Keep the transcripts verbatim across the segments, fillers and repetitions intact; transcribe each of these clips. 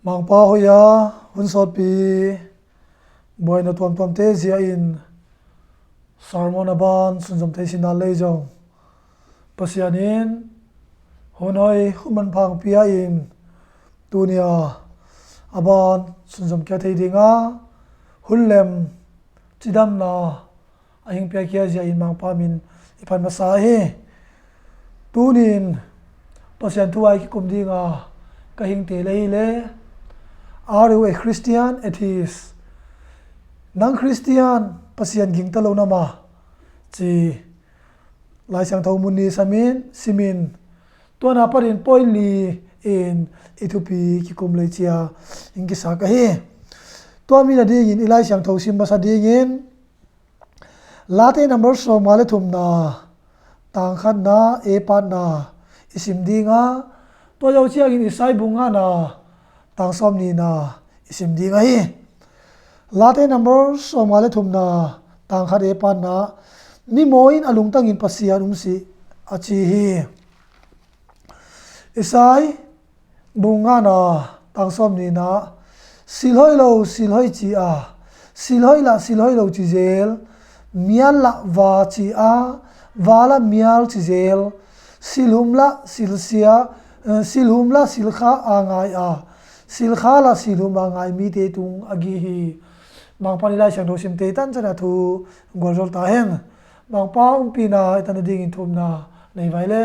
Mangpa hoih a hun sawtpi buaina tuamtuamte zia in sermon a ban sunzom thei sin a lei zong, Pasian in hun hoih hun manpha hong pia in, tuni a a ban sunzom kia thei ding a, hun lem cidamna a hing piakhia zia in Mangpa min i phat masa hi. Tunin Pasian thu a i kikum ding a ka hingte le hi le, "Are you a Christian atheist?" Nang Christian, Pasian gingta lo na maw, ci Lai Siangtho mun nih samin simin, tua na panin point li in i thupi kikum lei cia in kisa ka hi. Tua mi na dingin i Lai Siangtho sim masa dingin Late number sawmnga le thumna, tang khatna, e patna i sim ding a, tua zo ciangin Isai bung ngana, tang sawmnihna i sim ding ahi. Late number sawmnga le thumna, tang khat e patna, "Mi maw in a lungtangin Pasian um sih," a ci hi. Isai bung ngana, tang sawmnihna, "Silhoih lo, silhoih ci a, silhoih lah, silhoih lo ci zel, mial lah va ci a, va lah mial ci zel, silhum lah silsia, eh, silhum lah silkha a ngai a, silkha lah silhum a ngai mite tung a gih hi." Mangpa in i Lai Siangtho simte tan cana thu gualzol ta hen. Mangpa umpina i tan a dingin thumna nei vai le.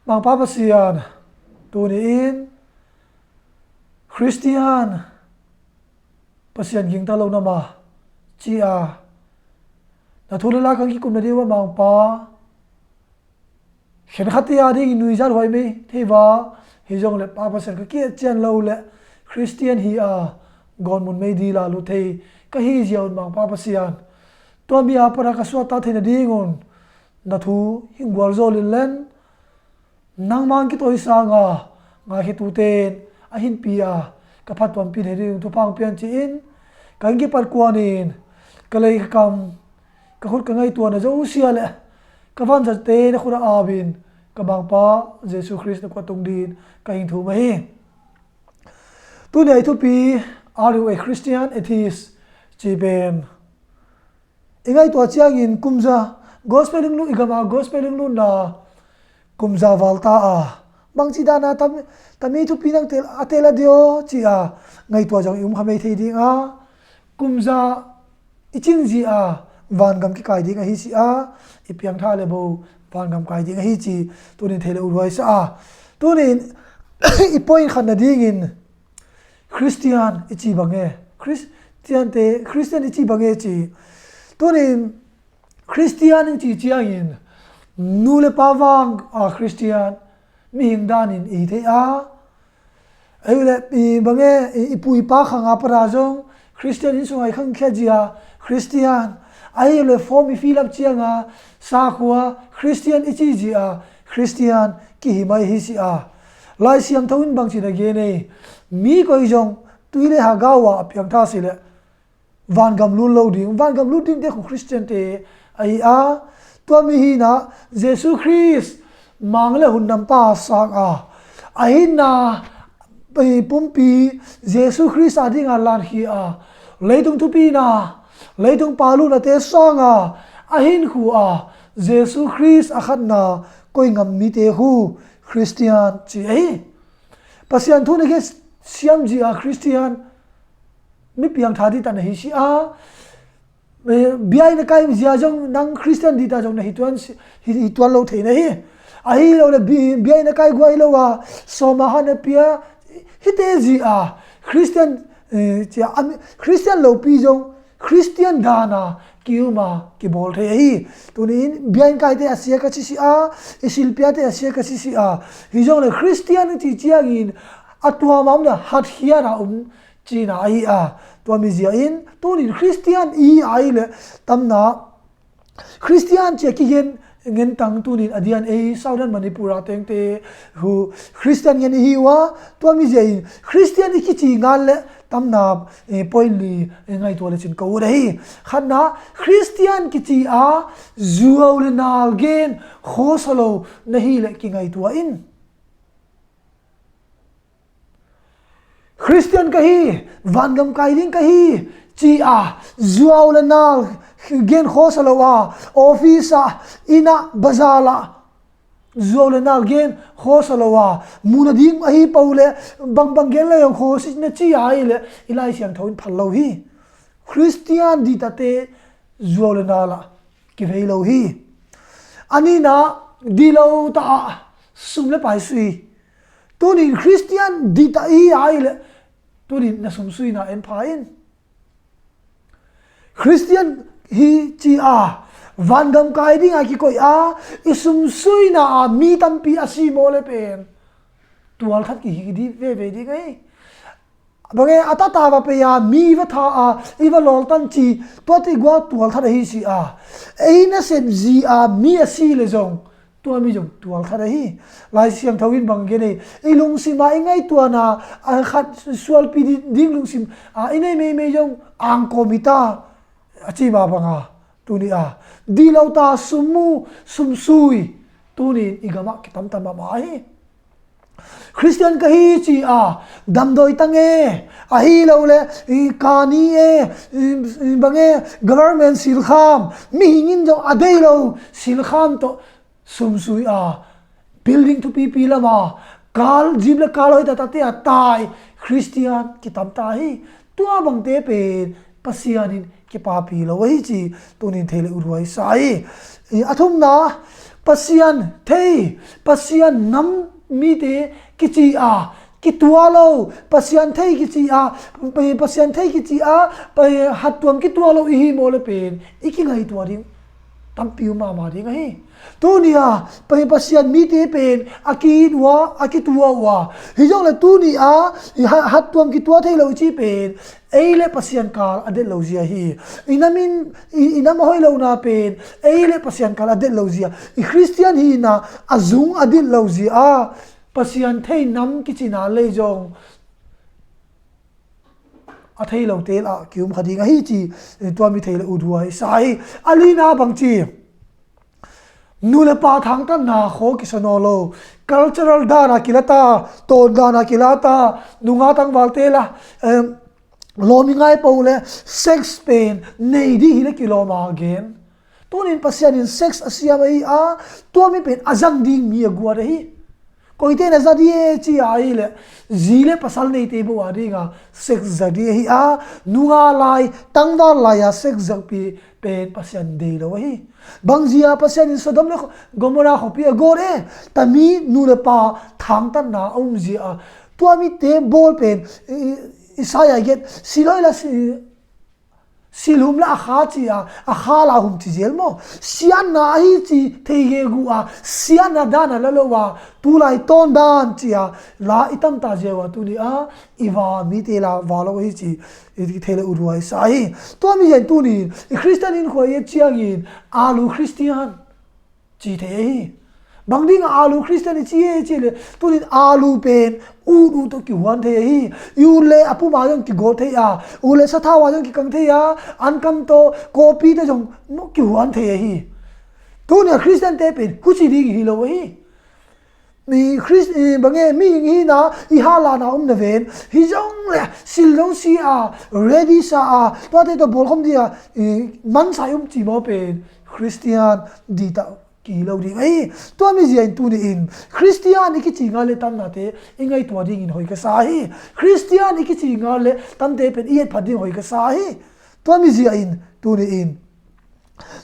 Mangpa Pasian, tuni in Christian, Pasian gingta lo na maw, ci a na thu le la kan kikum na ding uh a Mangpa, khenkhatte a dingin nuizat huai mei thei va, hi zong le Pa Pasian ka kiat cian lo le Christian hi a, gawn mun mei dila lut thei ka hi zia un Mangpa Pasian, tua mi a pana ka suakta thei na ding un na thu hing gualzol in len, nangmah in kitawi sanga ngaikhia tute in a hinpi a ka phattuampi thei ding thupha hong pia in ci in, ka inn kipat kuanin ka lei ka kam, ka khut ka ngaihtuahna zosia le ka vanzate na khut a au in, ka Mangpa Jesu Khrist na khuat tung dingin ka hing thum ahi. Tuni a i thupi, "Are you a Christian atheist?" ci pen i ngaihtuah ciangin kumza gospel hing lut, i gam a gospel hing lutna kumza val ta a, bangci dan a tam, tami thupi nang tel, a tel a dia aw ci a ngaihtuah zong i um kha mei thei ding a, kumza i cin zia vangam kikai ding ahi si a, i piangthak le bo vangam kai ding ahi ci tunin thei le uthuai sa a. Tunin i point khat na dingin Christian i ci bang e? Christian te, Christian i ci bang e ci. Tunin Christian i ci ciangin nu le pa vang a Christian mihing danin i thei a. Ahi le i bang e, i, i pu i pa khang a para zong Christian in sung a i khang khia zia Christian. Ahi le form i fill up cianga sakhua Christian i ci zia Christian kihi mai hi si a. Lai Siangtho in bangci na gen ei? Mi koi zong tui le hagau a a piangthak si le vangam lut lo ding, vangam lut dingte khu Christian te ahi a. Tua mi hinah Jesu Khrist mang le hun nampa sang a, a hinna pumpi Jesu Khrist a dinga lankhia a, leitung thupina, leitung pa luhnate sang a, a hinkhu a Jesu Khrist a khatna koi ngam mite khu Christian ci ahi. Pasian thu na gen siam zia Christian mi piangthak dita na hi si a. Bia i na kai zia zong nang Christian dita zong na hi tuan si, hi, hi tuan lo thei na hi. Ahi lo le bi-, bia i na kai guai lo a sawma ha na pia hite zia Christian, eh, cia, am, Christian lopi zong Christian dana kiuma kibawl thei ahi. Tunin bia in kaite a sia ka ci si a, i silpiate a sia ka ci si a. Hi zong le Christian ci ciangin a tuama omna hatkhia na um cina ahi a. Tua mi zia in tunin Christian i ahi le tamna Christian cia kigen ngentang tunin a dian ei Southern Manipur a tengte hu Christian ngen i hi ua. Tua mi zia in Christian i kici ngal le tamna, eh, point li, eh, ngaitua le cin ka ut ahi. Khatna, Christian kici a zuau le nal gen khawsa lo na hi le kingaitua in. Khristian ka hi, vangam kai ding ka hi, ci-a zuau le nal gen khawsa lo a, office ah, inn ah, bazar ah zuau le nal gen khawsa lo a, mu nading ahi po le bangbang gen le zong khawsa na ci-a hi le i Lai Siangtho in phal lo hi. Khristian dihtate zuau le nal ah kivei lo hi. A nihna, dih lo ta ah sum le pai sui. Tunin Khristian dihta i hi a hi le tunin na sumsuina en pha in. Khristian hi ci-a vangam kai dinga kikoih a, i sumsuina ah mi tampi a si maw le pen tualthat kihi dih veve ding ahi. Bange a tata va pei a, mi va tha a, i va lawltan ci, tua tigual tualthat ahi si a. Ei nasep zi a mi a si le zong, tua mi zong tualthat ahi. Lai Siangtho in bang gen ei, i lungsim a i ngaihtuahna, a khat sualpi di-, ding lungsim a i nei meimei zong angkawm hi ta, a ci mah banga. Tuni a dih lo ta sum mu, sum sui, tunin i gamah kitamtam mahmah hi. Khristian ka hi ci-a damdawi tang e, ahi lo le i kani e, i, i bang e, government silkham, mihing in zong a dei lo silkham tawh sumsui a, building thupipi lama kal, jeep le kal hoih tatate a tai Khristian kitam ta hi. Tua bangte pen Pasian in kipapi lo ahi ci tunin thei le uthuai sa hi. I, a thumna, Pasian thei, Pasian nam mite kici a kitua lo, Pasian thei kici a, Pasian thei kici a, hattuam kitua lo i hi maw le pen i kingaihtuah ding tampi um mahmah ding ahi. Tuni a, Pasian mite pen a ki-it uh a, a kitua uh a. Hi zong le tuni a, i ha-, hattuam kitua thei lo i ci pen, ei le Pasian kal a det lo zia hi. I nam in, i, i nam a hoih lo na pen, ei le Pasian kal a det lo zia. I Khristian hihna a zung a dit lo zia a, Pasian thei nam kicina lei zong a thei lo tel ah kium kha ding ahi ci, eh, tua mi thei le uthuai sa hi. A lina bang ci, nu le pa thangtatna khaw kisa nawn lo, cultural dana kilata, ton dana kilata, nunga tangvalte la, em, lawm i ngai po le sex pen nei ding hi le kilawm a gen. Tunin Pasian in sex a siam ahi a, tua mi pen a zang ding mi a guat ahi. Koite na za ding e ci a ahi le, zi le pasal neite bo a dinga sex za ding ahi a, nunga lai, tangval lai a sex zakpi pen Pasian dei lo ahi. Bang zia Pasian in Sodom le Gomorrah khuapi a gawt e, tami nu le pa thangtatna a um zia a, tua mite bawl pen, i, i, Isaiah i gen, siloi la si, silhum la a kha ci a, a kha la hum ci zel maw? Siatna ahi ci thei gegu a, siatna dana la lo a, tulai tawn dan ci a, la i tamta zia ua tuni a, i va mite la va lo ahi ci, i thei le uthuai sa hi. Tua mi zen tuni, i Khristian in khuai e ciangin, alu Khristian ci thei ahi. Bang ding a alu Khristian i ci e ci le, tunin alu pen ut ut tawh kihuan thei ahi. I ut le a pum a zong kigawt thei a, ut le sathau a zong kikang thei a, ankam tawh kawpi tawh zong kihuan thei ahi. Tunia Khristian te pen huci ding hi lo ahi. I Khris-, i bang e, mihing hihna i halana um na ven. Hi zong le sil zong si a, ready sa a, tuate tawh bawlkhawm ding a, i mansa i um ci maw pen Khristian dita ki lo ding ahi. Tua mi zia in tuni in Khristian i kici ngal le tamnate i ngaihtuah dingin hoi ka sa hi. Khristian i kici ngal le tamte pen i etphat ding hoi ka sa hi. Tua mi zia in tuni in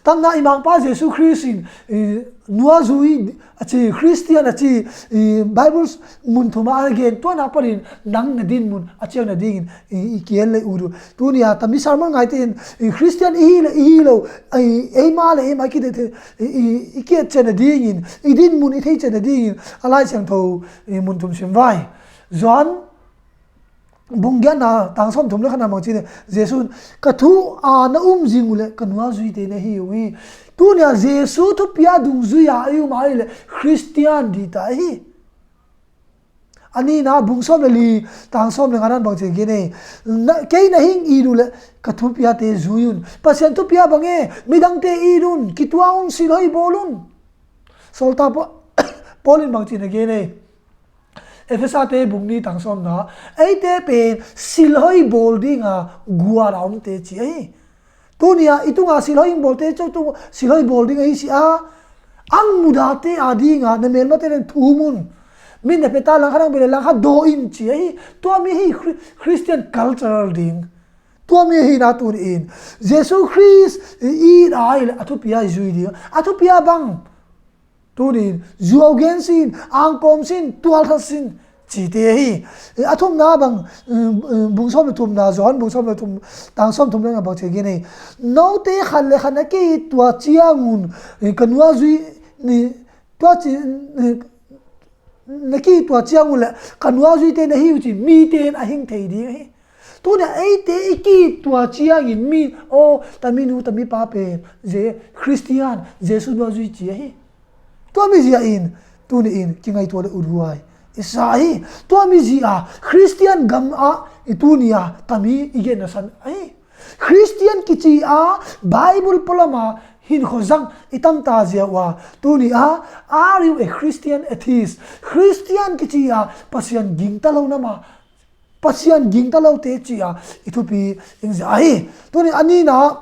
tamna i Mangpa Jesu Khrist in, i, nuazui a ci, Khristian a ci, i, Bible mun thuma a gen, tuana panin nang na dinmun a ciang na dingin i, i kiel le udu. Tunia tami sermon ngaite in, i, Khristian i hi le i hi lo, i, eima le eima i kidete, i, i, i kiet cian na dingin, i dinmun i thei cian na dingin, a Lai Siangtho, i, mun thum sim vai. Johan bung giatna tang sawm thum le khatna bang ci ne, Jesu in, ka thu a na um zing uh le ka nuazuite na hi uh hi. Tunia Jesu thupia dungzui a i um a hi le Khristian dita hi. A nina bung sawm le li, tang sawm le ngana bang ci gen e. Na, kei na hing it uh le ka thupiate zui un. Pasian thupia bang e, midangte it un, kitua un, silhoi bawl un. Sawltak Pa-, Paul in bang ci na gen e. Efesa te bung ni tang sawmna, eite pen silhoi bawl dinga guat a omte ci ahi. Tuni-a i tunga silhoi in bawlte cu tu silhoi bawl ding ahi si a, ang mudate a dinga na melmate ding thum un. Min na peta langkhat ang bele langkhat daw in ci ahi. Tua mi hi Chri-, Christian cultural ding. Tua mi hi na tuni in Jesu Khrist i it a ile a thupia i zui ding. A thupia bang. Tunin zuau gen sin, angkawm sin, tualthat sin cite hi. A thumna bang, bung sawm le thumna, Johan bung sawm le thum, tang sawm thum le nga bang ci gen hi. Note khat le khat na ki tua ciangun, ka nua zui, ni, tua ci, na ki tua ciangun le ka nua zuite na hi uh ci, mite in a hing thei ding hi. Tuni eite i ki tua ciangin mi, aw, tami nu, tami pa pen, ze, Christian, Jesu nua zui ci ahi. Tua mi zia in, tuni in, kingaihtuah le uthuai i sa hi. Tua mi zia, Christian gam ah, i tuni a, tami i genna san ahi. Christian kici a, Bible polama, hinkhua zang i tamta zia ua. Tuni a, are you a Christian atheist? Christian kici a, Pasian gingta lo nama, Pasian gingta lote ci a, i thupi ing zia hi. Tuni a nina,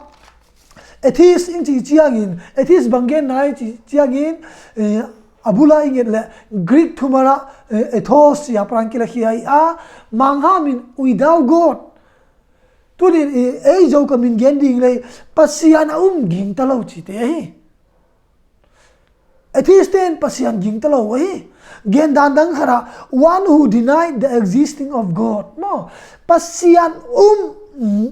atheist ing ci ciangin, atheist bang gen nai ci ciangin, eh, a bula ing et le Greek thumara, eh, ethos ci a parang kila hi a, mangha min without God. Tuni, eh, ei zo ka min gen ding le, Pasian a um gingta lo cite hi. Atheist ten Pasian gingta lo ahi. Gen dan dang khat ah, one who denied the existing of God. Maw, Pasian um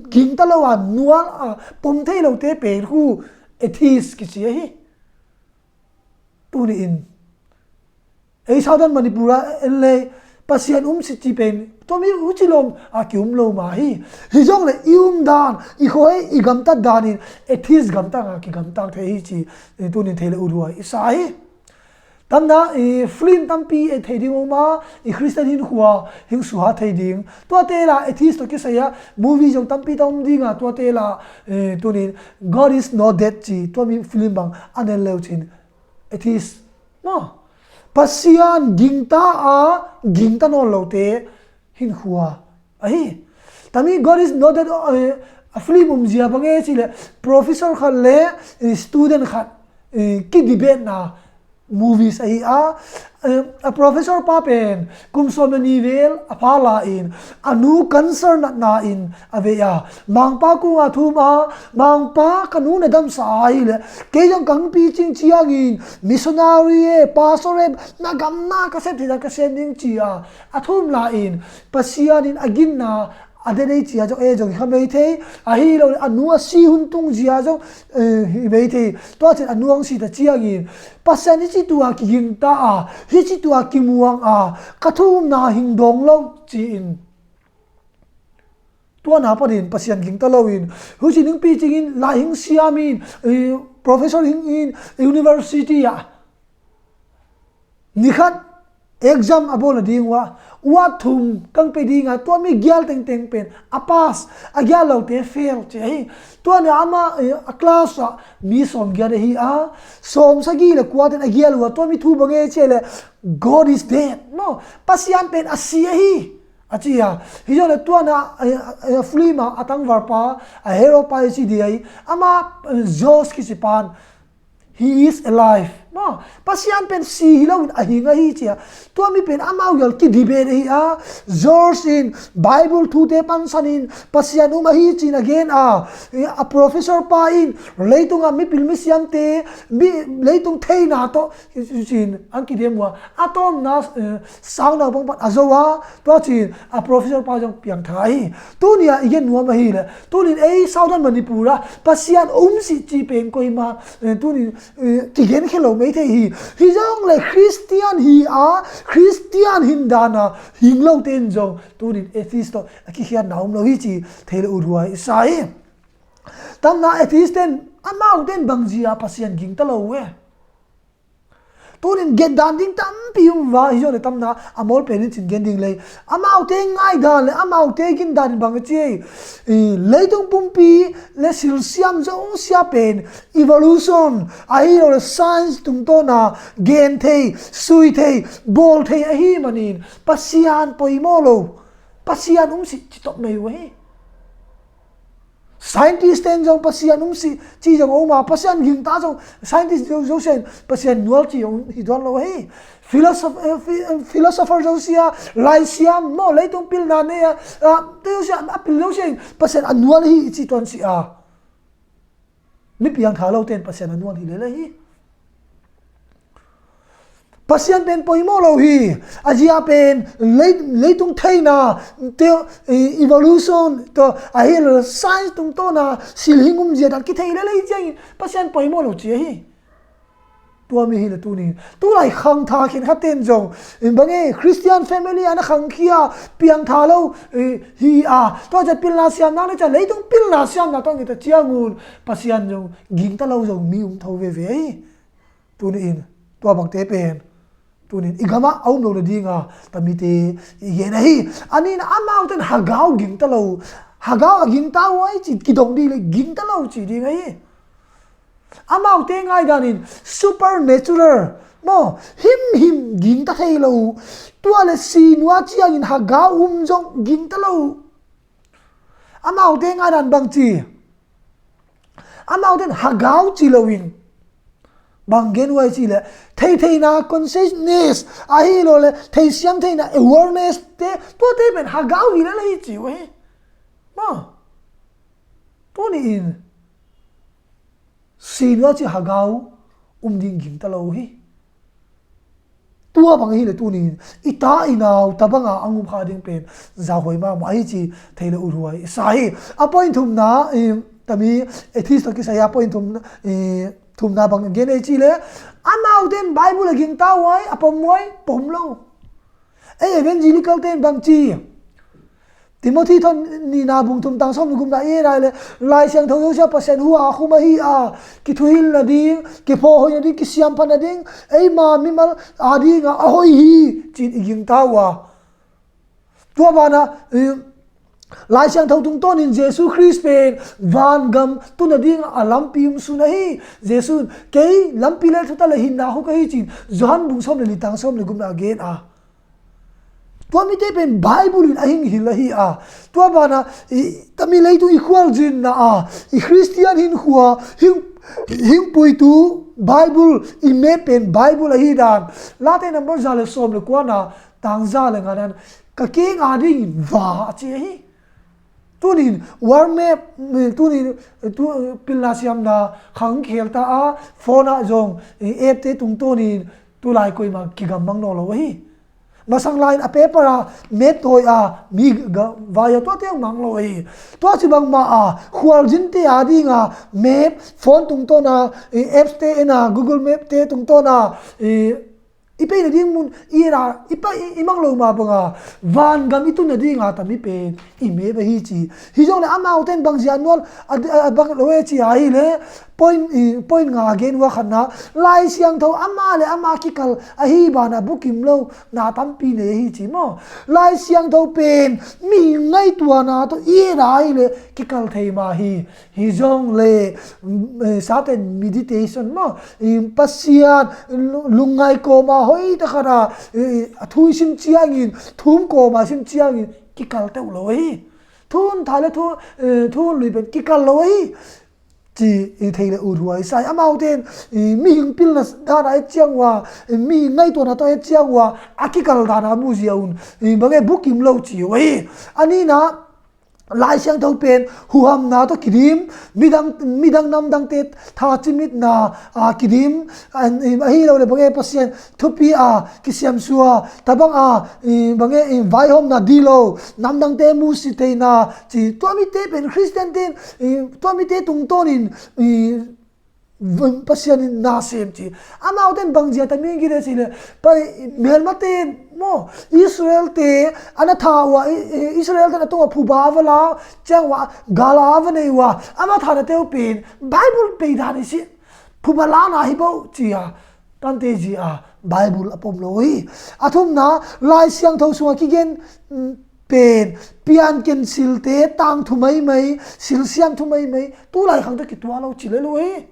gingta lo a nual a pom thei lote pen khu atheist kici ahi. Tuni in. Ei Southern Manipur ah en le Pasian um si ci pen, tua mi huci lawm a ki um lo ma hi. Hi zong le i um dan, i khoi, i gamtat dan in, atheist gamtat a ki gamtat thei hi ci, eh, tunin thei le uthuai i sa hi. Tamna, eh, film tampi e thei ding om a, i Christian hinkhua, hing suha thei ding. Tua te la atheist to kisai a, movie zong tampi ta um ding a, tua te la, eh, tunin, God is not dead ci, tua mi film bang, an en leu cin. Atheist. Maw. Pasian gingta a, gingta nawn lote hinkhua ahi. Tami God is not dead, eh, a film um zia bang e ci le professor khat le, eh, student khat, eh, ki debate na movies ahi a, eh, a professor pa pen kum sawm le ni vel a pha la in, a nu cancer natna in a vei a, Mangpa kung a thum a, Mangpa ka nu na damsa a hi le, kei zong kang picing ciangin, missionary e, pastor e, na gamna ka sep thei dan ka sep ding ci a, a thum la in, Pasian in a ginna, a den ei ci a zong, e zong hi kha mei thei, ahi lo le, a nu a si hun tung zia zong, eh, hi mei thei, tua cin a nu ang si ta ciangin, Pasian hi ci tua ki gingta a, hi ci tua ki muang a, ka thumna hing dong lo ci in. Tua na panin Pasian gingta lo in, huci ning picing in, lai hing siam in, eh, professor hing in, university ah. Nikhat exam a bawlna ding ua, ua thum kang pe dinga, tua mi gial tengteng pen, a pass, a gial lote fail, ci ahi. Tua na ama, eh, a class ah, mi sawm giat ahi a, sawm sagi le kuaten a gial ua, tua mi thu bang e ci le, God is dead. Maw, Pasian pen a si ahi. A ci a, hi zong le tua na, eh, eh, film a, a tangval pa, a hero pa i ci di ahi, ama, eh, Josh kici pan, He is alive. Maw, Pasian pen si hi lo in a hing ahi ci a. Tua mi pen amau yal ki debate ahi a. Josh in Bible thute pansan in Pasian um ahi ci in a gen a. A professor pa in leitung a mipil misiamte, mi, leitung theina tawh ci in ang ki dem ua. A tawmna, eh, sang nau bang pan a zo a. Tua ci in a professor pa zong piang tha ahi. Tuni a i gen nuam ahi le. Tunin ei Southern Manipur a Pasian um si ci pen koi ma, eh, tunin, eh, ki gen khe lo mei thei hi. Hi zong le Christian hi a, Christian hin dan a hing lo ten zong tunin atheist tawh a kikhiatna um lo hi ci thei le uthuai i sa hi. Tamna atheist ten amau ten bang zia Pasian gingta lo uh e. Tunin gen dan ding tampi um va, hi zawh le tamna a mawl pen in cin gen ding lei. Amaute ngai dan le amaute gin dan in bang a ci ei. I, leitung pumpi le silsiam zosia pen evolution ahi lo le science tungtawna gen thei, sui thei, bawl thei ahi manin Pasian poimawh lo. Pasian um sih ci tawp mei uh ahi. Scientist ten zong Pasian um sih ci zong a um a, Pasian gingta zong scientist zo, zo sian Pasian nual ci a um hi tuan lo ahi. Philosoph-, eh, phi-, eh, philosopher zo sia, laisiam maw, leitung pilna nei a, ah, te zo sia, a pil zo sia in Pasian a nual hi i ci tuan si a. Mi piangtha lo ten Pasian a nual hi lele hi. Pasian pen poimawh lo hi. A zia pen lei-, leitung theina te, eh, evolution to ahi lo science tungtawna silhing um zia dan kithei lele hi ciangin Pasian poimawh lo ci ahi. Tua mi hi le tunin tulai khangtha khen kha ten zong in bang e Christian family ana khangkhia piangtha lo, eh, hi a. Tua zia pilna siamna le ca leitung pilna siamna tawh ngita ciangun Pasian zong gingta lo zong mi um tho veve hi. Tuni in tua bangte pen tunin i gamah a um lo nadinga tamite i gen ahi. Anin amauten hagau gingta lo, hagau a gingta huai ci kidong ding le gingta lo ci ding ahi. Amaute ngai danin supernatural maw, himhim gingta thei lo. Tua le sinua ciangin hagau um zong gingta lo. Amaute ngai dan bang ci. Amauten hagau ci loin bang gen huai ci le theitheina consciousness ahi lo le theisiam theina awareness te tuate pen hagau hi le le hi ci huai. Ma. Tuni in sinua ci hagau um ding gingta lo hi. Tua bang hi le tunin i ta i nau ta banga a ngum kha ding pen zahoi mahmah hi ci thei le uthuai i sa hi. A point thumna, i, tami atheist tawh kisai a point thumna, i, thumna bang gen ei ci le amauten Bible a gingta huai a pom huai pom lo. Ei evangelical ten bang ci. Timothy thawn nihna bung thum tang sawm le gupna i nai le Lai Siangtho zosia Pasian hu a khum ahi a kithuhilna ding, kiphawhhoihna ding, kisiamphatna ding, eima mimal a dinga a hoih hi cin i gingta uh a. Tua bana, eh, Lai Siangtho tungtawnin Jesu Khrist pen vangam tuna dinga a lampi um sun ahi. Jesu in kei lampi le thutak le hinna hu ka hi cin Johan bung sawm le li tang sawm le gupna a gen a. Tua mite pen Bible in a hing hil ahi a. Tua bana i tami leitung i khualzinna a i Christian hinkhua hing, hingpuitu Bible i map pen Bible ahi dan. Late number za le sawm le kuana tang za le nganan ka keng a dingin va a ci ahi. Tunin war map, tunin tu pilna siamna khang khel ta a phone ah zong app te tungtawnin tulai koima kigammang naw lo ahi. Masang lain a paper a map tawi a mi ga vai a tuate mang lo ahi. Tua ci bangma a khualzinte a dinga map phone tungtawna, eh, apps te ena Google Map te tungtawna, eh, i peina ding mun i ena i pa i, i mang lo ma banga vangam i tuna dinga tami pen i map ahi ci. Hi zong le amauten bang zia nual a, a, a bang lo e ci ahi le point, i, point nga gen ua khatna Lai Siangtho ama le ama kikal ahi bana bukim lo na tampi nei ahi ci maw. Lai Siangtho pen mi ngaihtuahna tawh i ena ahi le kikal thei ma hi. Hi zong le, mm, eh, Satan meditation maw, eh, Pasian lu-, lungngai kawma hoi takhat a, eh, a thu i sim ciangin, thum kawma sim ciangin kikal teuh lo ahi. Thun tha le thu, eh, thun lui pen kikal lo ahi. Ci i thei le uthuai sa hi. Amauten, eh, mihing pilna dana et ciang ua, eh, mihing ngaihtuahna tawh et ciang ua a kikal dana muzia un, eh, bang e bukim lo ci uh ahi. A nina Lai Siangtho pen huhamna tawh kidim, midang, midang namdangte thacimitna, a, kidim, an, ahi lo le bang e Pasian thupi a kisiamsua tabang a, i, bang e, i, vaihawmna dilo, namdangte musit theina ci. Tua mite pen Christian ten, i, tua mite tungtawnin, i, Pasian in na sem ci. Amauten bang zia ta mi gide ci le, pa, melmate maw, Israelte ana tha ua, i, i, Israelte na tunga phuba a va la ciang ua, gala a va nei ua, ama thana teu pen Bible pei dan i si. Phuba lana hi bo ci a. Tante zia Bible a pom lo hi. A thumna, Lai Siangtho sungah kigen, mm, pen, pianken silte tangthu maimai, silsiamthu maimai, tulai khang tawh kituak lo ci le lo hi.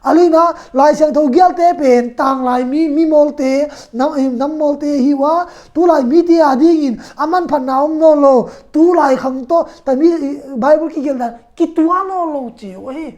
A lina, Lai Siangtho gialte pen, tanglai mi, mimawlte, nam, eh, nammawlte hi uh a, tulai mite a dingin, a manphatna om nawn lo, tulai khang tawh, tami, eh, Bible kigelh dan, kituak nawn lo ci uh hi.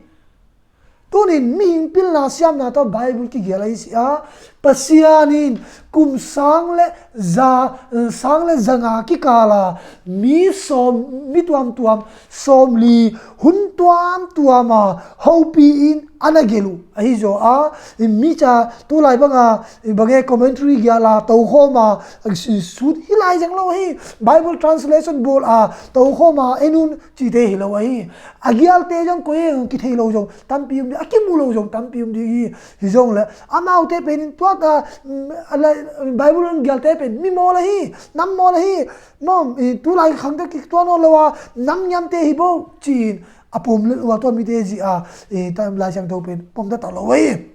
Tunin mihing pilna siamna tawh Bible kigelh ahi si a, Pasian in kum sang le za, sang le zanga kikala mi sawm, mi tuamtuam sawmli hun tuamtuama hopi in a na gelh uh ahi zaw a, mi ca tulai banga bange commentary giala tokhawma sut hi lai zeng lo hi. Bible translation bawl a tokhawma en un cite hi lo ahi. A gialte zong koi e zong kithei lo zong tampi um ding, a kimu lo zong tampi um ding hi. Hi zong le amaute penin tuak a, mm, a lai, Bible hong gialte pen mi mawl ahi, nam mawl ahi. Maw, i, tulai khangte kituak nawn lo a, nam ngiamte hi bo ci-in a pom le ua tua mite zia, i, ta, Lai Siangtho pen pom ta ta lo ahi.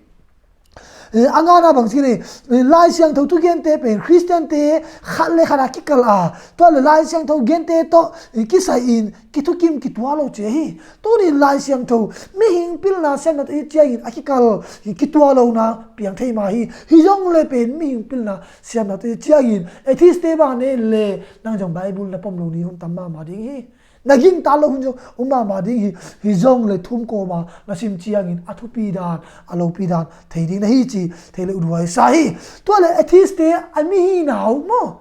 Eh, a ngana bang ci ni, eh, Lai Siangtho thugente pen Khristiante khat le khat a kikal a, tua le Lai Siangtho gente tawh, eh, kisai-in kithukim kituak lo ci hi. Tunin Lai Siangtho mihing pilna siamna tawh i ciangin a kikal, eh, kituak lona piang thei mah hi. Hi zong le pen mihing pilna siamna tawh i ciangin atheist-te bang ne le nang zong Bible na pom lo ni hun tam mahmah ding hi. Na gingta lo hun zong um mahmah ding hi. Hi zong le thum kawma na sim ciangin a thupi dan, a lopi dan thei ding na hi ci thei le uthuai sa hi. Tua le atheist-te a mihing na uh maw?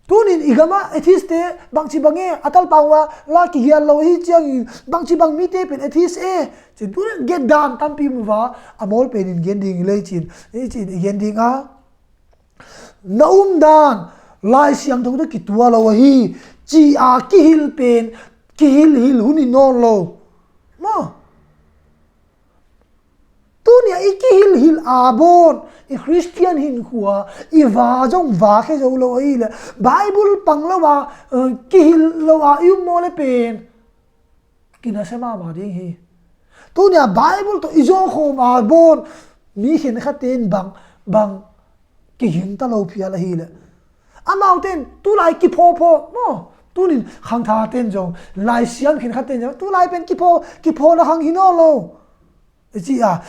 Tunin i gama atheist-te bangci bang e, a talpang ua la kigial lo hi ciangin bangci bang mite pen atheist e. Cin tunin gen dan tampi mu va a mawl penin gen ding hi le cin, i cin i gen ding a. Na um dan Lai Siangtho tawh kituak lo ahi ci a kihil pen, kihil hil hun hi nawn lo. Maw? Tunia i kihil hil a bawn, i Khristian hinkhua, i va zong va khe zo lo ahi le. Bible pang lo a, eh, kihil lo a i um maw le pen. Kinasiam mahmah ding hi. Tunia Bible tawh i zawkhawm a bawn mi khenkhatte in bang, bang kiging ta lo phial ahi le. Amaute in tulai kiphawphaw maw? Tunin khangthate in zong, Lai Siam khenkhatte in zong, tulai pen kiphaw, kiphawna khang hi nawn lo. I ci a,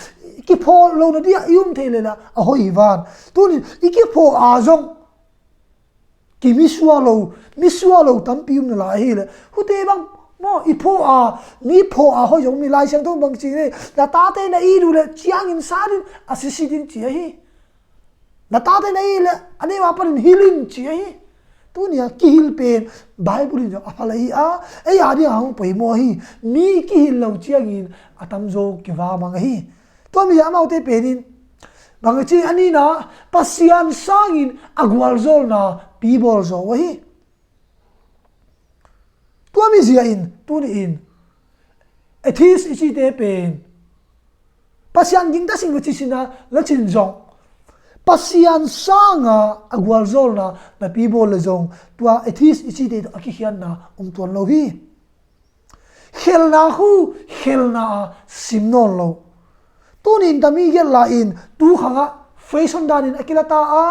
kiphaw lo na dia i um thei le la, a hoih hi van. Tunin i kiphaw a zong, kimisual lo, misual lo tampi um na lai hi le. Hute bang maw, i phaw a, mi phaw a hoih zong mi Lai Siangtho bang ci ne, na tate na it uh le ciangin sat in a sisi ding ci ahi. Na tate na it le a neih ma panin hil in ci ahi. Tunia kihil pen Bible in zong a pha lai hi a, ei a ding a hong poimaw ahi. Mi kihil lo ciangin a tamzaw kivamang ahi. Tua mi amaute penin bang a ci a nina, Pasian sangin a gualzawlna pibawl zaw uh ahi. Tua mi zia in, tuni in, atheist i cite pen Pasian gingta sing va ci sina la cin zong, Pasian sanga a gualzawlna na pibawl le zong, tua atheist i cite a kikhiatna om tuan lo hi. Khelna khu, khelna a sim nawn lo. Tunin tami gelh lai-in, tu khangah fashion danin a kila ta a,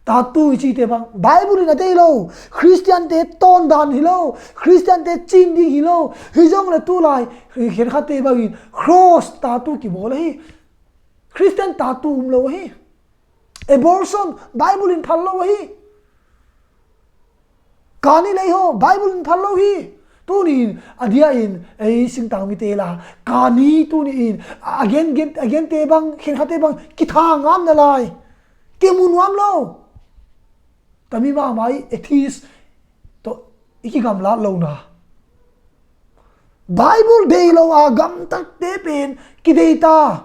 tattoo i cite bang Bible in a dei lo. Khristiante tawn dan hi lo. Khristiante cin ding hi lo. Hi zong le tulai khenkhatte bangin cross tattoo kibawl ahi. Khristian tattoo um lo ahi. Abortion Bible in phal lo ahi. Kani lei haw Bible in phal lo hi. Tunin a dia in ei singtang mite la kani tunin a gen, gen, a gente bang, khenkhatte bang kitha ngam na lai. Kimu nuam lo. Tami mahmah i atheist tawh i kigamlat lo na. Bible dei lo a gamtatte pen kidei ta.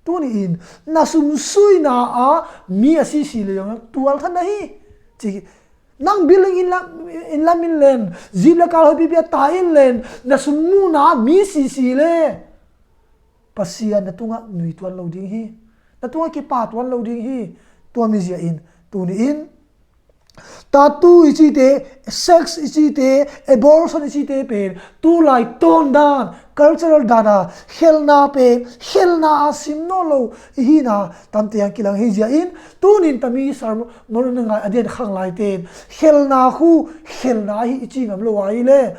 Tuni in na sumsuina a mi a sisi le zong tual than na hi. Ci, nang building in lam, in lam in len, zip le kal hoipipi a ta in len, na sum muna mi sisi le Pasian na tungah nui tuan lo ding hi. Na tungah kipa tuan lo ding hi. Tua mi zia in, tuni in, Tattoo i cite, sex i cite, abortion i cite pen tulai tawn dan, cultural dan a khelhna pen khelhna a sim nawn lo i hihna tamte hong kilang hi zia in, tunin tami sermon a ngai a dian khang laite in khelhna khu khelhna hi i ci ngam lo a hi le.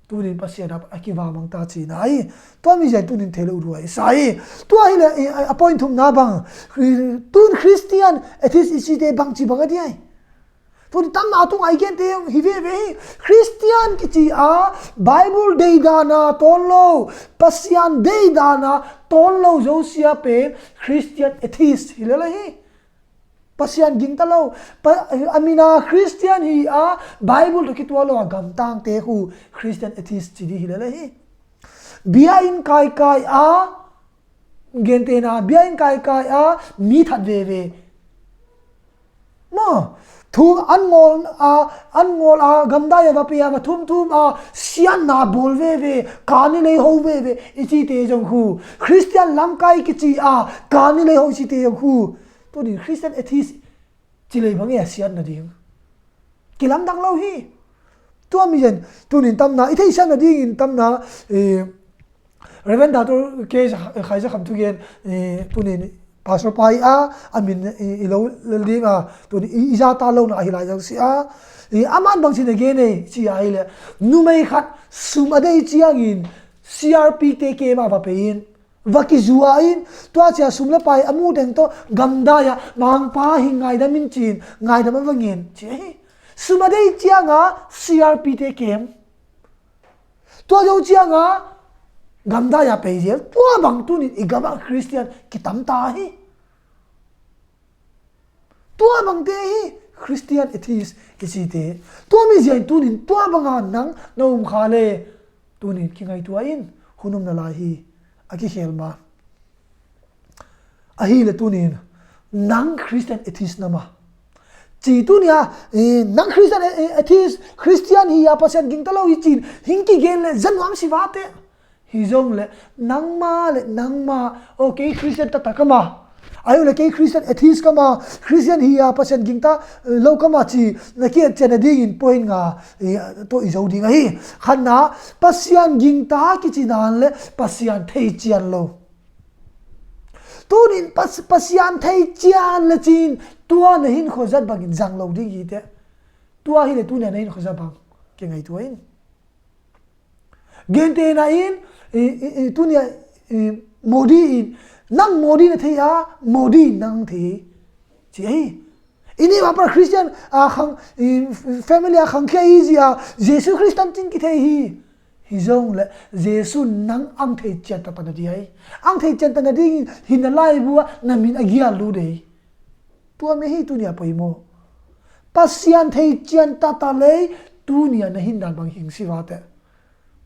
Tunin Pasian a kivamang ta cina hi. Tua mi zia in tunin thei lo uh duai sa hi. Tua hi le a point thumna bang, tun Christian atheist i cite bangci bang a diai. Tuni tamna tung ai gente hi veve hi. Christian kici a Bible deidana tawn lo, Pasian deidana tawn lo zosia pen Christian atheist hi lele hi. Pasian gingta lo, a mina Christian hi a Bible tawh kituak lo a gamtangte khu Christian atheist ci dih hi lele hi. Bia in kaikai a, gentena bia in kaikai a mi that veve. Maw, thum an ngawl a, an ngawl a gamdai a va pia va thumthum a siatna bawl veve, kani lei ho veve i cite zong khu Christian lamkai kici a kani lei ho i cite zong khu tunin Christian atheist ci lei bang e a siatna ding kilamdang lo hi. Tua mi zia in tunin tamna i theihsiatna dingin tamna, eh, Reverend Doctor K Khaisa Kham thugen, eh, tunin pastor pa hi a, a min, eh, i lo lel ding a, tunin i, i zata lona ahi lai zang si a, eh, aman bangcin a gen ei ci a hi le, numei khat sum a dei ciangin C R P te kem a va pei in, va kizua in, tua cia sum le pai a muh teng tawh gamdai a mangpa hi ngaidam in cin, ngaidam a va ngen ci a hi. Sum a dei cianga C R P te kem. Tua zo cianga gamdai a pei zel. Tua bang tunin i gama Christian kitam ta hi. Tua bangte hi Christian atheist i cite. Tua mi zia in tunin tua banga nang na um kha le tunin kingaitua in hun um na lai hi a kikhel ma. Ahi le tunin nang Christian atheist na ma. Ci tunia, eh, nang Christian, eh, atheist, Christian hi a Pasian gingta lo hi cin hing kigen le zanuam si vate. Hi zong le nangma le nangma, o kei Christian taktak ka ma. Ahi le kei Christian atheist ka ma, Christian hi a Pasian gingta, eh, lo ka ma ci na kiat cian a dingin point nga, eh, tawh i zo ding ahi. Khatna, Pasian gingta kici nan le Pasian thei cian lo. Tunin Pas-, Pasian thei cian le cin tua na hin khuazat bangin zang lo ding hi te. Tua hi le tunia na hin khuazat bang kingaitua in. Gentena in, i, i, i, tunia, i, Modi in, nang Modi na thei a, Modi in nang thei. Ci ei. I ni ma par Christian a khang, i, family a khang khia i zia, Jesu Christian cin kithei hi. Hi zong le, Jesu nang ang thei cian ta ta na di ai. Ang thei cian ta na ding, hin na lai bua, na min a gia lu dei. Tua mi hi tunia poimaw. Pasian thei cian tata lei tunia na hin dan bang hing si vate.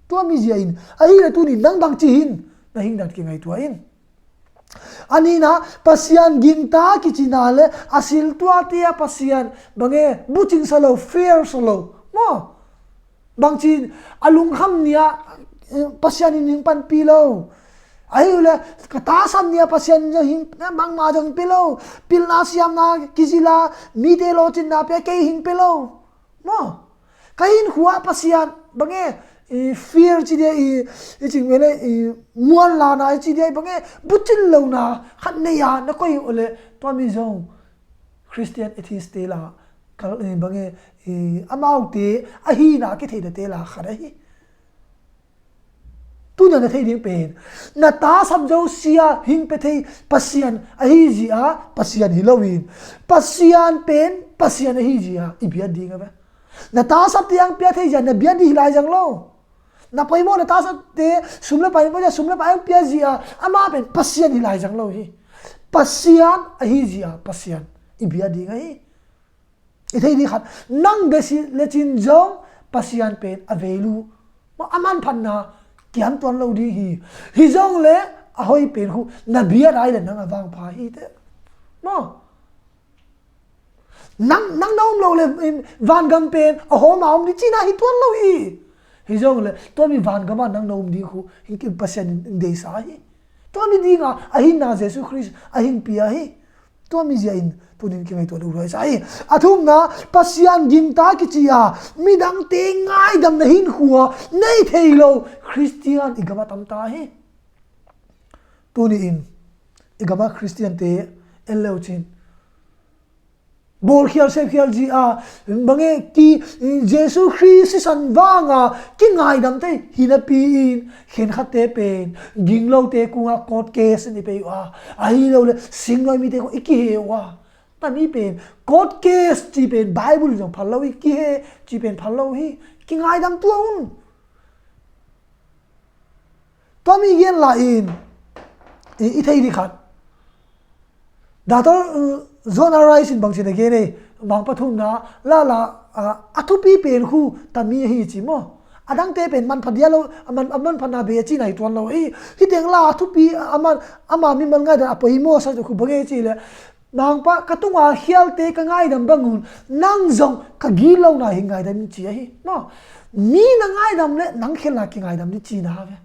Tua mi zia in ahi le tuni nang bang ci hin na hin dan kingai tua in. Anina Pasian gingta kicina le a sil tuate a Pasian bang e bucing sa lo, fair sa lo maw? Bangcin a lungkham nia, eh, Pasian in hing panpi lo. Ahi ule ka tasam nia Pasian in zong hing, eh, bangma zong hing pe lo. Pilna siamna kizila mite lawcinna pia kei hing pe lo. Maw? Ka hinkhua Pasian bang e, i fear ci dia i, i cing vele i muan lana i ci dia i bang e bucin lona khat nei a na koi ule tua mi zong Christian atheist te la kal, eh, bang e, eh, amaute ahina kithei date la khat ahi. Tuna na thei ding pen na tasam zo sia hing pe thei Pasian ahi zia Pasian hi loin Pasian pen Pasian ahi zia i biat ding a ve. Na tasam tiang pia thei zia na biat ding hi lai zang lo. Na poimaw na tasam te sum le pai na poimaw sum le pai pia zia ama pen Pasian hi lai zang lo hi. Pasian ahi zia Pasian i biat ding ahi. I thei ding khat nang besi le cin zong Pasian pen a vei lu. Maw a manphatna kiam tuan lo ding hi. Hi zong le a hoi pen khu na biat ai le nang a vangpha hi te. Maw? Nang, nang na um lo le, in, vangam pen a hawm a um ding cina hi tuan lo hi. Hi zong le tua mi vangam a nang na um ding khu hing kim Pasian in deisa hi. Tua mi dinga a hinna Jesu Khrist a hing pia hi. Tua mizia in tunin kingaihtuah deuh huai sa hi. A thumna, Pasian gingta kici a midangte ngaidamna hinkhua nei thei lo Khristian i gamah tamta hi. Tuni-in i gamah Khristiante en leucin bawlkhial sepkhial zia, bange ki, Jesu Khrist sisan vanga kingaidam thei hi napi-in khenkhatte pen ginglote kungah court case in i pei uh a, ahi lo le singluai mite kung i kihe uh a. Tami pen court case ci pen Bible in zong phal lo hi, kihe ci pen phal lo hi. Kingaidam tua un. Tua mi gen la in i, i thei dih khat. Doctor, uh, John R. Rice in bangci na gen ei, Mangpa thumna lala, uh, a thupi pen khu tami ahi ci maw? A dangte pen manpha dia lo, a man, a manphatna be a ci nai tuan lo hi. Hi teng la a thupi, a man, ama mimal ngaidam a poimaw sa khu bang e ci le. Mangpa ka tunga khialte ka ngaidam bangun, nang zong ka gilona hi ngaidam in ci ahi. Maw? Mi na ngaidam le nang khelna kingaidam dih cina ve.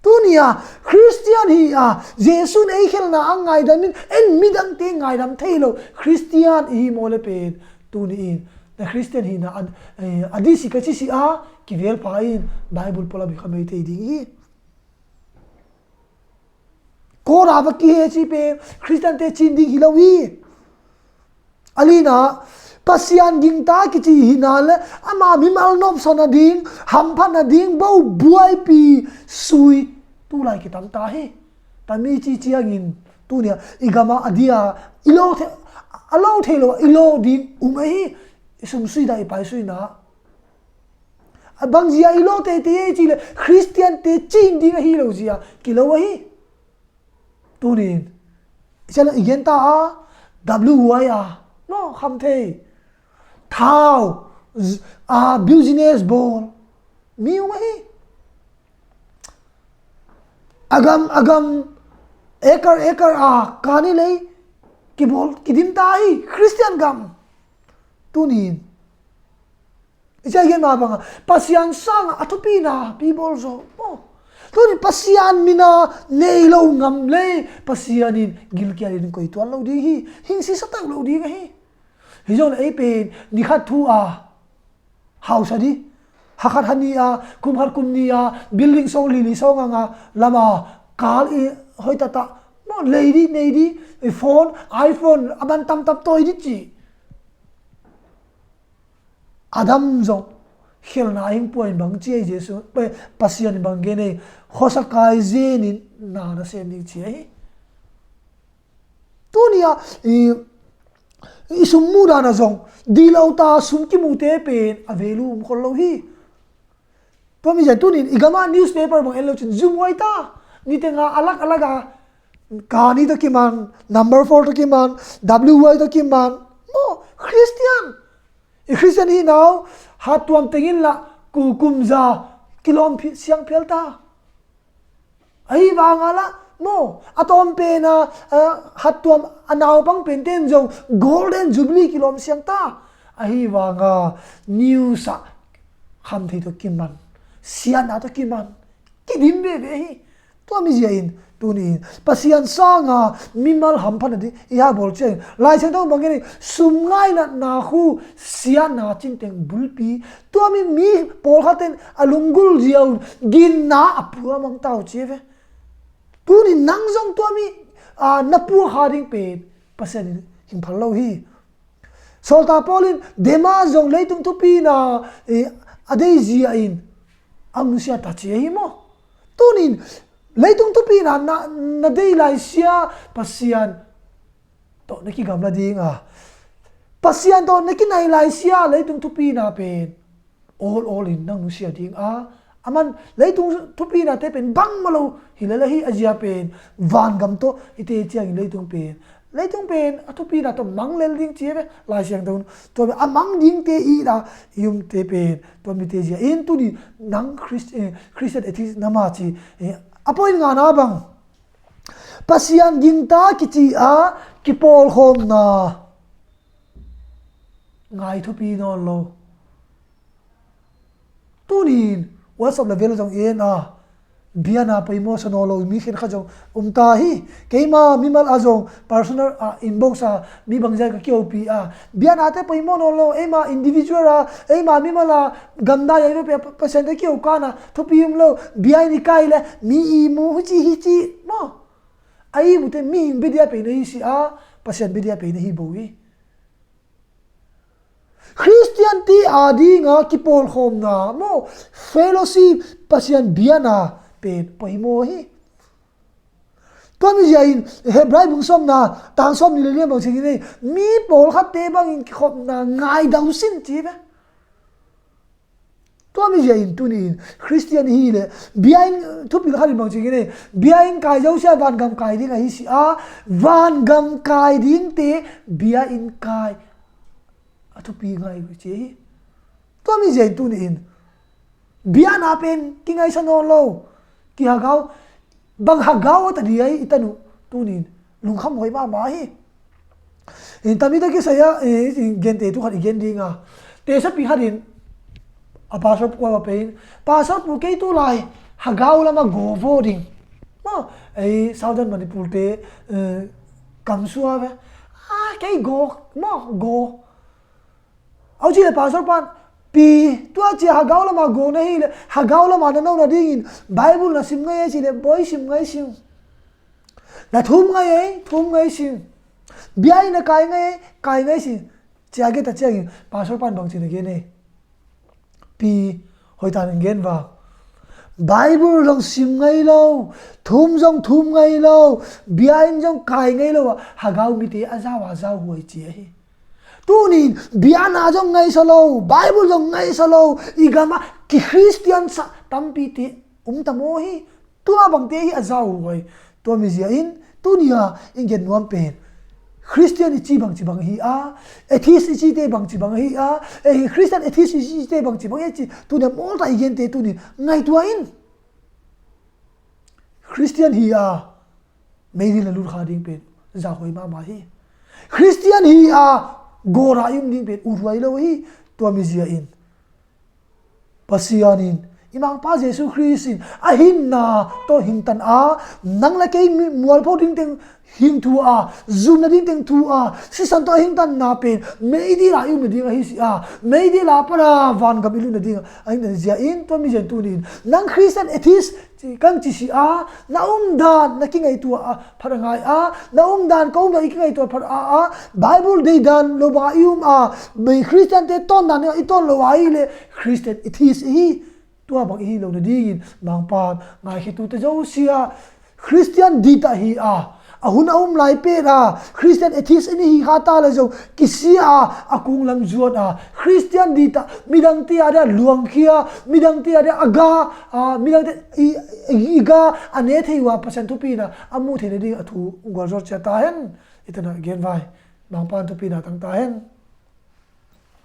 Tuni a Khristian hi a, Jesu in ei khelna a ngaidam in, en midangte ngaidam thei lo Khristian i hi maw le pen. Tuni in na Khristian hihna a, eh, a dih si ka ci si a, kivelpha in Bible pualam hi kha mei thei ding hi. Kawra va kihe ci pen Khristiante cin ding hi lo hi. A lina, Pasian gingta kici hina le ama mimal nopsa nading, hamphat nading, bo buaipi sui tulai kitamta hi. Tami ci ciangin tunia i gama a dia i lo thei, a lo thei lo i lo ding um ahi. I sumsuina, i paisuina. A bangzia i lo teitei ei ci le Khristiante cin ding ahi lo zia kilo ahi. Tunin i cian i genta a, W Y a, no, kham thei. Thau, z-, a, business bawl mi um ahi. A gam, a gam, acre, acre a kani lei kibawl, kidimta ahi Khristian gam. Tunin i ciah gen mah banga Pasian sanga a thupina pi bawl zaw. Oh. Tuni Pasian mina nei lo ngam lei Pasian in gilkial in koi tuan lo ding hi. Hing si sa tak lo ding ahi. Hi zong ei pen ni khat thu a hausa di. Ha khat ha ni a, kum khat kum ni a, building song li li song anga lama kal i hoi tata. Mo lei di, nei di, i phone, iPhone, a ban tam tam toi di ci. Adam zong khelna hing puain bang ci ei Jesu, Pasian in bang gen ei, khuasa kai zenin na na sem ding ci ei. Tunia i, i sum mu dana zong dih lo ta, sum kimute pen a value um khol lo hi. Tua mi zia tunin i gama newspaper bang en lo cin zum huai ta. Nitenga a lak a laka kani to kiman, number four to kiman, W Y to kiman. Mo Christian. I Christian hi nau, hat tuam tengin la ku kum za kilawm phi-, siang phial ta. Ahi vanga la, mo, a tawm pena, a, hat tuam a naupang penten zong Golden Jubilee kilawm siang ta. Ahi vanga news a kham thei to kiman, siatna to kiman, kidim veve hi. Tua mi zia in, tuni in, Pasian sanga mimal hamphat nading i ha bawl ciangin, Lai Siangtho bangin sum ngainatna khu siatna cinteng bulpi. Tua mi mi pawlkhatten a lunggul zia un ginna a pua mang tau ci ve. Tuni nang zong tua mi, a, na pua kha ding pen Pasian in hing phal lo hi. Sawltak Paul in Demas zong leitung thupina, eh, a deizia in a nusia ta ci ahi maw? Tunin leitung thupina na, na dei laisia Pasian tawh na kigamla dinga, Pasian tawh na kinai laisia leitung thupina pen awl awl in nang nusia dinga, a man leitung thupinate pen bangmah lo hi lel ahi a zia pen vangam tawh i te ciangin leitung pen, leitung pen a thupina tawh mang lel ding ci ve Lai Siangtho in. Tua pen a mang dingte i da i umte pen tua mite zia in tuni nang Christ-, eh, Christian ethics na ma ci, eh, a point ngana bang Pasian gingta kici a kipawlkhawmna ngai thupi nawn lo. Tunin WhatsApp level zong en a, Biana poimaw sa nawn lo mi khenkhat zong om ta hi. Keima mimal a zong personal a inbox a mi bangzah ka kihopih a, bianate poimaw nawn lo, eima individual a, eima mimal a gamdai a i pe Pasian te kiho kana thupi om lo, bia in i kai le mi i mu hici hici maw. A i mute mihing bia dia peina hi si a, Pasian bia dia peina hi bo hi. Khristian ti a dinga kipawlkhawmna maw, fellowship, Pasian biana pen poimaw hi. Tua mi zia in Hebrai bung sawmna tang sawm ni le lian bang ciangin ei, mi pawlkhatte bangin kikhopna ngaidau sin ci ve. Tua mi zia in tuni in Khristian hi le bia in thupil khat in bang ciangin ei, bia in kai zosia vangam kai ding ahi si a, vangam kai dingte bia in kai a thupi ngai ci hi. Tua mi zia in tuni in biana pen kingaisa nawn lo, kihagau, bang hagau a ta di ai i tanu tuni in lungkham huai mahmah hi. In tamite kisai a, eh, gente tu khat i gen dinga, tesapi khat in a pastor pu a pen, pastor pu, kei tu lai hagau lama go vo ding maw, ei Southern Manipur te, eh, kamsua ve. Ah, kei go maw, go. Au ci le pastor pan, pi, tua cia hagau lama go na hi le, hagau lama na no na dingin Bible na sim ngai ei ci le, boi, sim ngai sim. Na thum ngai ei, thum ngai sim. Bia in na kai ngai ei, kai ngai sim. Cia geta ciangin pastor pan bang ci na gen ei, pi, hoitan in gen va. Bible zong sim ngai lo, thum zong thum ngai lo, bia in zong kai ngai lo a, hagau mite a zau a zau huai ci ahi. Tunin biana zong ngaisa lo, Bible zong ngaisa lo, i gama ki Khristian sa tampite um ta maw hi. Tua bangte hi a zau huai. Tua mi zia in tunia in gen nuam pen, Khristian i ci bang ci bang hi a, atheist i cite bang ci bang hi a, eh, Khristian atheist i cite bang ci bang hi a ci, tunia mawlta i gente tunin ngaitua in. Khristian hi a, meidil na lut kha ding pen zahhuai mahmah hi. Khristian hi a, gora i um ding pen uthuai lo hi. Tua mi zia in Pasian in, i Mangpa Jesu Khrist in a hinna tawh hingtan a, nang le kei mi mualpho ding teng hing thu a, zumna ding teng thu a, sisan tawh a hingtanna pen meidil a i umna ding ahi si a, meidil a pana vangam i lutna ding a hingtan zia in, tua mi zia in tunin nang Khristian atheist ci, kan ci si a, na umdan na kingaitua a phat a ngai a, na umdan ka umdan i kingaitua phat a, a Bible deidan lo banga i um a, mei Khristiante tawndan i tawn lo a hi le Khristian atheist i hi. Tua bang i hi lo nadingin Mangpan ngaikhiatute zosia Khristian ditah hi a, a hun a um lai pet a, Khristian atheist i hi kha ta le zong kisia a, a kunglam zuan a, Khristian ditah midangte a dia luangkhia, midangte a dia a ga, a, midangte i, i, i ga a ne thei uh a, Pasian thupina a muh theina ding a thu gualzawh cia ta hen. I tanah genvai Mangpan thupina tang ta hen.